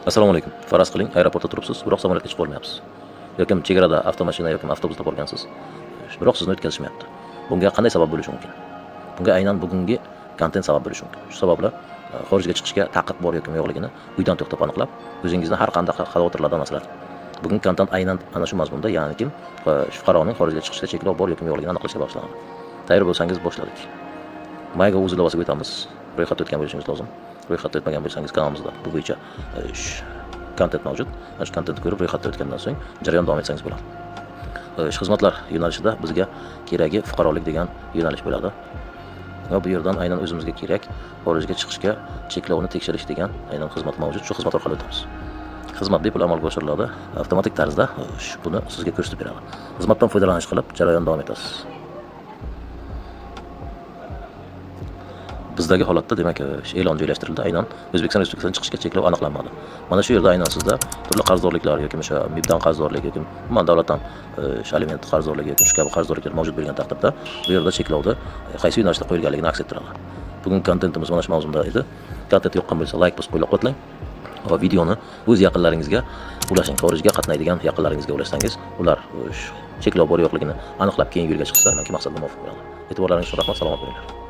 Assalomu alaykum. Faraz qiling, aeroportda turibsiz, biroq samolyotga chiqib olmayapsiz. Yoki chegarada avtomashina yoki avtobusda borgansiz. Biroq sizni o'tkazishmayapti. Bunga qanday sabab bo'lishi mumkin? Bunga aynan bugungi kontent sabab bo'lishi mumkin. Shu sababli xorijga chiqishga taqiq bor yoki yo'qligini uydan to'xtab aniqlab, o'zingizni har qanday xavotirlardan asratib. Bugungi kontent aynan ana shu mazmunda, ya'ni kim fuqaroning xorijga chiqishda cheklov bor yoki yo'qligini aniqlashga bag'ishlanadi. Tayyor bo'lsangiz, boshladik. MyGov uz ilovasiga o'tamiz. Ro'yxatda o'tgan bo'lishingiz lozim. Ro'yxatda o'tmagan bo'lsangiz, kanalimizda bu bo'yicha kontent mavjud. Ana shu kontentni ko'rib, ro'yxatda o'tgandan so'ng jarayon davom etsangiz bo'ladi. Ish xizmatlar yo'nalishida bizga keragi fuqarolik degan yo'nalish bo'ladi. Va bu yerdan aynan o'zimizga kerak xorijga chiqishga cheklovni tekshirish degan aynan xizmat mavjud. Shu xizmat orqali o'tamiz. Xizmat bepul amalga oshiriladi. Avtomatik tarzda buni sizga ko'rsatib beradi. Xizmatdan foydalanish qilib jarayon davom etasiz. Bizdagi holatda demak e'lon joylashtirildi. Aynan O'zbekiston Respublikasidan chiqishga cheklov aniqlanmadi. Mana shu yerda aynan sizda turli qarzdorliklar yoki o'sha MIBdan qarzdorlik yoki umuman davlatdan aliment qarzdorligi yoki shu kabi qarzdorliklar mavjud bo'lgan taqdirda bu yerda cheklovni qaysi yo'nalishda qo'yilganligini aks ettiradi. Bugungi kontentimiz mana shu mavzuda edi. Kontent yoqqan bo'lsa, layk bosib qo'llab-quvvatlang va videoni o'z yaqinlaringizga ulashing. Xorijga qatnaydigan yaqinlaringizga ulashsangiz, ular cheklov bor yo'qligini aniqlab keyin yo'lga chiqsa, maqsadga muvofiq bo'ladi. E'tiborlaringiz uchun rahmat, salomat bo'linglar.